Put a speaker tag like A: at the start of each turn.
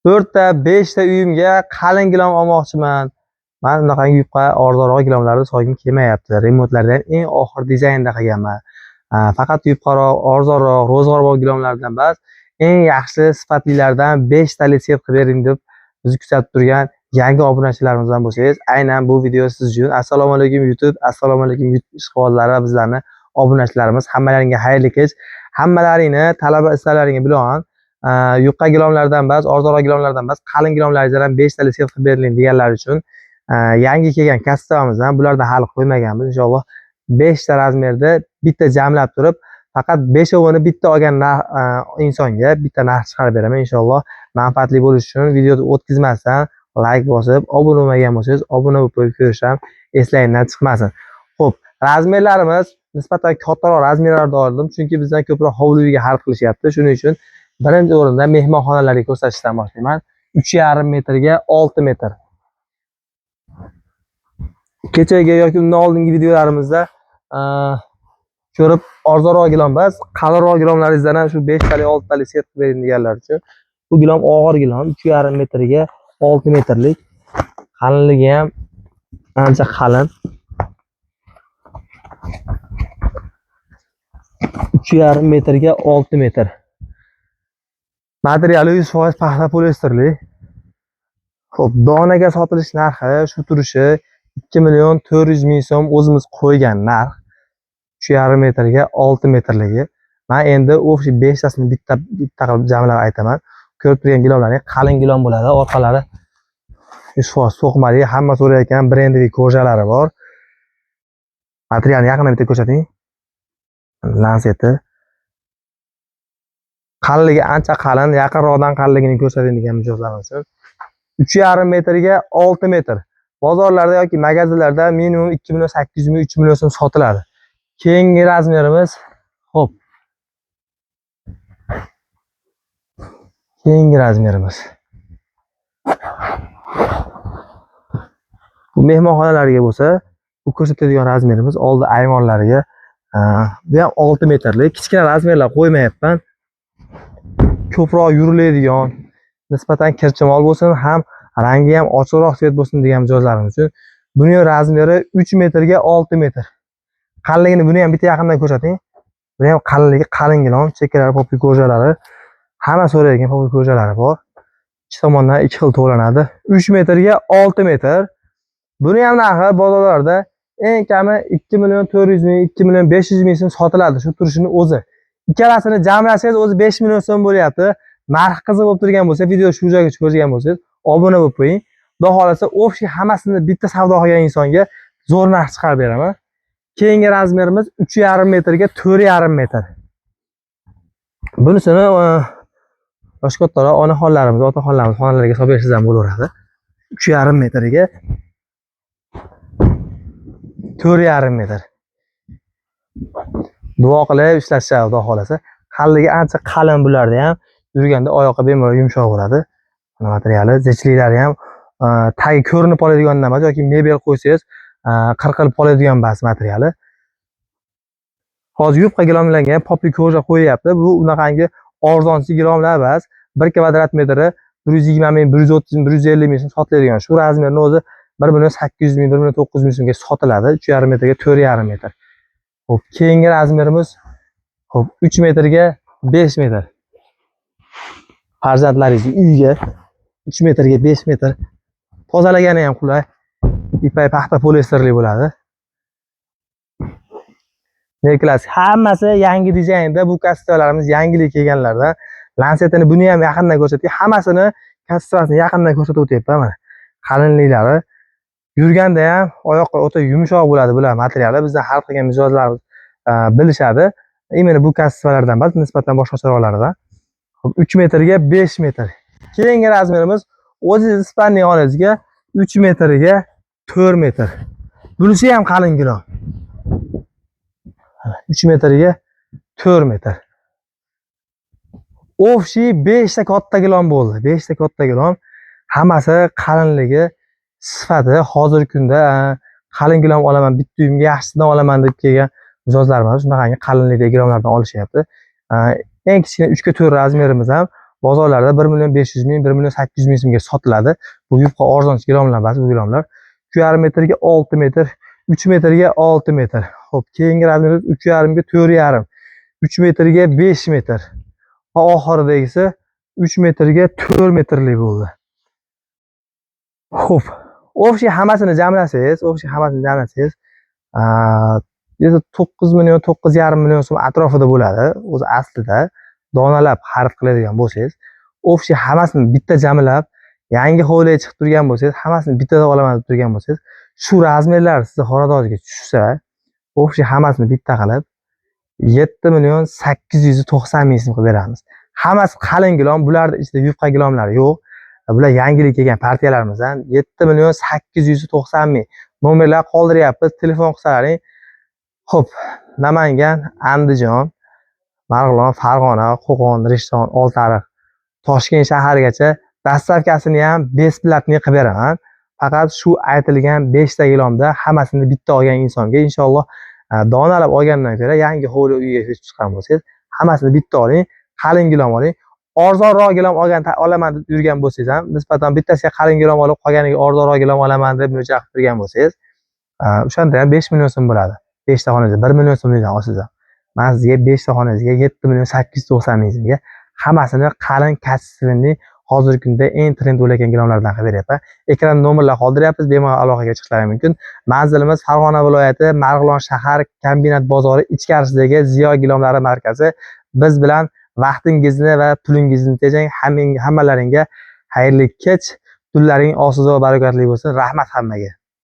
A: 4 ta 5 ta uyimga qalin gilam olmoqchiman. Man unaqangi yupqa arzonroq gilamlarni solgim kelmayapti. Remontlardan eng oxir dizaynda qilganman. Faqat yupqaroq, arzonroq, ro'zg'orbop gilamlardan emas, eng yaxshi sifatlilardan 5 tali set qilib bering deb bizni kuzatib turgan yangi obunachilarimizdan bo'lsangiz, aynan bu video siz uchun. Assalomu alaykum YouTube, assalomu alaykum YouTube ishqibozlari va bizlarni obunachilarimiz. Hammalaringga xayrli kech. Hammalaringni talaba istaklaringga bilan yupqa gilamlardan emas, arzonroq gilamlardan emas, qalin gilamlaringizdan ham 5 tali set qilib bering deganlar uchun yangi kelgan kassamizdan bulardan hali qo'ymaganmiz. Inshaalloh 5 ta razmerda bitta jamlab turib, faqat 5ovini bitta olgan insonga bitta narx chiqarib beraman inshaalloh. Manfaatli bo'lishi uchun videoni o'tkazmasdan like bosib, obuna bo'lmagan bo'lsangiz, obuna bo'lib qo'yib ko'rish ham eslangizdan chiqmasin. Xo'p, razmerlarimiz nisbatan kattaroq razmerlarda oldim, chunki bizdan ko'proq hovli uyga xarid qilishyapti. Shuning uchun birinchi o'rinda mehmonxonalarga ko'rsatishdan boshlayman. 3,5 metrga 6 metr. Kechagi yoki undan oldingi videolarimizda ko'rib arzonroq gilam emas, qalinroq gilamlaringizdan ham shu 5 tali 6 tali set qilib bering deganlar uchun bu gilam og'ir gilam, 3,5 metrga 6 metrlik. Qalinligi ham ancha qalin. 3,5 metrga 6 metr. Materiali 100% paxta poliesterli. Xo'p, donaga sotilish narxi shu turishi 2 million 400 ming so'm o'zimiz qo'ygan narx. 3,5 metrga 6 metrligi. Men endi o'sha 5 tasini bitta bitta qilib jamlab aytaman. Ko'rib turgan gilamlarning qalin gilam bo'ladi, orqalari 100% to'qimali, hamma so'rayotgan brendiy ko'rjalari bor. Materialni yaqindan bitta ko'rsating. Lanseti. Qalinligi ancha qalin, yaqinroqdan qalinligini ko'rsating degan mijozlarimiz uchun. 3,5 metrga 6 metr. Bozorlarda yoki magazinlarda minimum 2 million 800 ming, 3 million so'm sotiladi. Keyingi razmerimiz, xo'p. Keyingi razmerimiz. Bu mehmonxonalarga bo'lsa, bu ko'rsatadigan razmerimiz oldi ayvonlariga, bu ham 6 metrlik. Kichkina razmerlar qo'ymayapman. Ko'proq yuriladigan, nisbatan kirchimol bo'lsin, ham rangi ham ochiqroq svet bo'lsin degan mijozlarimiz uchun. Buning razmeri 3 metrga 6 metr. Qalinligini buni ham bitta yaqindan ko'rsating. Buni ham qalinligi qalin gilam, chekkalari popi ko'rjalari, hamma so'rayotgan popi ko'rjalari bor. Ikki tomondan ikki xil to'lanadi. 3 metrga 6 metr. Buni ham narxi bozorlarda eng kami 2 million 400 ming, 2 million 500 ming so'm sotiladi shu turishini o'zi. Ikkalasini jamlasangiz o'zi 5 million so'm bo'lyapti. Narx qiziq bo'lib turgan bo'lsa, video shu joygacha ko'rgan bo'lsangiz, obuna bo'lib qo'ying. Xudo xolasa, общий hammasini bitta savdo qilgan insonga zo'r narx chiqarib beraman. Keyingi razmerimiz 3,5 metrga 4,5 metr. Bunisini yoshi kattaroq onaxonlarimiz, otaxonlarimiz xonalariga solib bersangiz ham bo'laveradi. 3,5 metrga 4,5 metr. Duo qilib ishlatishadi xudo xolasa. Qalinligi ancha qalin bularda ham, yurganda oyoqqa bemalol yumshoq bo'ladi. Mana materiali, zichliklari ham tagi ko'rinib qoladigan emas yoki mebel qo'ysangiz qirqilib qoladigan emas materiali. Hozir yupqa gilamlarga ham popi koja qo'yyapti. Bu unaqangi arzonchi gilamlar emas. 1 kvadrat metri 120 ming, 130 ming, 150 ming so'm sotiladigan. Shu razmerni o'zi 1 million 800 ming, 1 million 900 ming so'mga sotiladi. 3,5 metrga 4,5 metr. Xo'p, keyingi razmerimiz xo'p 3 metrga 5 metr. Farzandlaringizni uyiga 3 metrga 5 metr. Tozalagani ham qulay. Ipak paxta poliesterli bo'ladi. Neklas hammasi yangi dizaynda, bu kassalarimiz yangilik kelganlardan. Lansetini buni ham yaqindan ko'rsatdik. Hammasini kassasini yaqindan ko'rsatib o'tyapman mana. Qalinliklari yurganda ham oyoqqa o'ta yumshoq bo'ladi bular materiali. Bizdan xarid qilgan mijozlarimiz bilishadi. Именно bu kassalardan emas, nisbatan boshqacharoqlaridan. Xo'p, 3 metrga 5 metr. Keyingi razmerimiz o'zingiz ispanning xonangizga 3 metrga 4 metr. Bunisi ham qalin gilam. 3 metrga 4 metr. Общий 5 ta katta gilam bo'ldi. 5 ta katta gilam. Hammasi qalinligi, sifati hozirgi kunda qalin gilam olaman, bitta uyimga yaxshisidan olaman deb kelgan mijozlarimiz shunaqangi qalinlikdagi gilamlardan olishyapti. Eng kichkina 3 ga 4 razmerimiz ham Bozorlarda 1 million 500 ming, 1 million 800 ming so'mga sotiladi. Bu yupqa arzon gilamlar emas, bu gilamlar. 3,5 metrga 6 metr, 3 metrga 6 metr. Xo'p, keyingi razmerimiz 3,5 ga 4,5. 3 metrga 5 metr. Va oxiridagisi 3 metrga 4 metrlik bo'ldi. Xo'p, общий hammasini jamlasangiz, общий hammasini jamlasangiz, 9 million, 9,5 million so'm atrofida bo'ladi. O'zi aslida donalab xarid qiladigan bo'lsangiz, общий hammasini bitta jamlab, yangi hovliga chiqib turgan bo'lsangiz, hammasini bittada olaman deb turgan bo'lsangiz, shu razmerlar sizni xonadoningizga tushsa, общий hammasini bitta qilib 7 million 890 ming so'm qilib beramiz. Hammasi qalin gilom, bularni ichida yupqa gilomlar yo'q. Bular yangilik kelgan partiyalarimizdan 7 million 890 ming. Nomerlar qoldiryapmiz, telefon qilsalaring. Xo'p, Namangan, Andijon, Marg'ilon, Farg'ona, Qo'qon, Rishton, Oltiariq, Toshkent shaharigacha доставка sini ham бесплатный qilib beraman. Faqat shu aytilgan 5 ta gilomda hammasini bitta olgan insonga inshaalloh donalab olgandan ko'ra yangi hovli uyga ko'chib chiqqan bo'lsangiz, hammasini bitta oling, qalin gilom oling. Arzonroq gilom olgan olaman deb yurgan bo'lsangiz ham, nisbatan bittasiga qalin gilom olib, qolganiga arzonroq gilom olaman deb mo'ljal qilib turgan bo'lsangiz, o'shanda ham 5 million so'm bo'ladi. 5 ta xonangizga 1 million so'mlikdan olsangiz ham. Men sizga 5 ta xonangizga 7 million 890 ming so'mga hammasini qalin, качественный, hozirgi kunda eng trend bo'layotgan gilomlardan qilib beryapman. Ekran nomerlar qoldiryapmiz, bemalol aloqaga chiqishlari mumkin. Manzilimiz Farg'ona viloyati, Marg'ilon shahar, Kombinat bozori ichkarisidagi Ziyo gilomlari markazi. Biz bilan vaqtingizni va pulingizni tejang. Hammalaringga xayrli kech. Tunlaring osuda va barakotli bo'lsin. Rahmat hammaga.